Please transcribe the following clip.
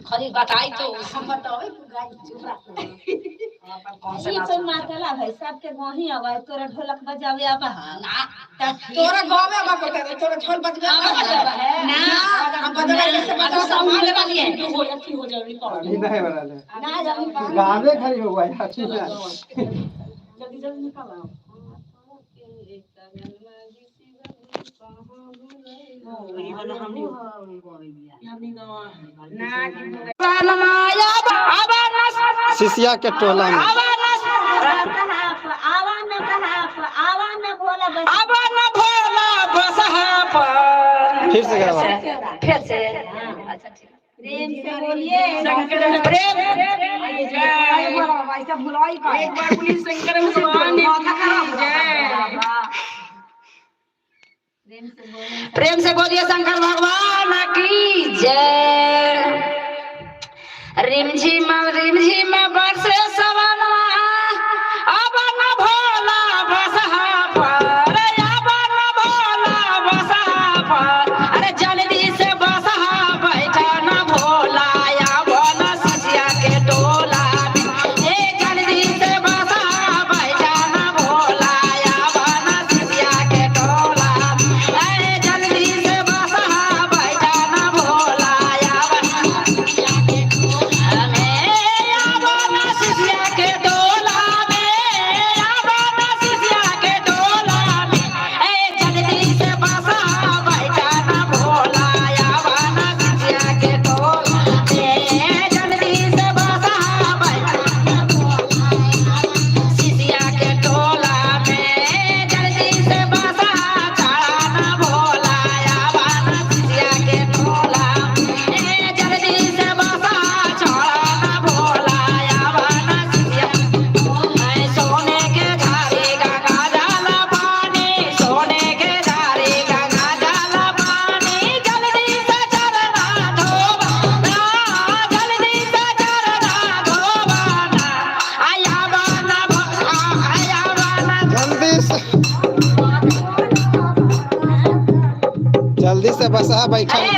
खाली बताई तो हम बतावे ई तो मातला भाई सबके गाही आवा, तोरा ढोलक बजावे आवा ना। तोरा गाँव में आवा को तोरा ढोल बजबे आवा ना। हम बजबे कैसे बजाओ? साउंड वाली है। हो अथी हो जाए रिकॉर्ड अभी नहीं बना ले। ना जानी। गाने खाली हो गया। जल्दी जल्दी निकालो। सिसिया के टोला में आवा न आवा न भोला बस। आवा न भोला बसहा पर। फिर से गावा। फिर से, अच्छा ठीक। प्रेम से बोलिए। प्रेम एक बार बोली शंकर भगवान की जय। प्रेम से बोलिए। प्रेम से बोलिए शंकर भगवान की जय। रिमझिम रिमझिम बरसे सवनवा, अब न भोला बसहा पर, अब न भोला बसहा पर, अरे जल्दी से बसहा बैठा न भोला, अब न सिसिया के टोला में। ए जल्दी से बसहा बैठा न भोला, अब न सिसिया के टोला में। ए जल्दी से बसहा बैठा न भोला, अब न सिसिया के टोला में। अब न सिसिया के टोला में, अब न सिसिया के टोला में। ए जल्दी से बसहा बैठा न भोला, अब न सिसिया के टोला में। जल्दी से बसहा बैठा न भोला, सिसिया के टोला में। जल्दी से बसहा चढ़ा न भोला, अब न सिसिया के टोला में। जल्दी से बसहा चढ़ा न भोला, अब न सिसिया। सोने के झारी गंगा जल पानी, सोने के झारी गंगा जल पानी, जल्दी से चरना धोबाना, जल्दी से चरना धोबाना, आया बाना आया बाना। जल्दी से जल्दी से बसहा बैठा। अरे।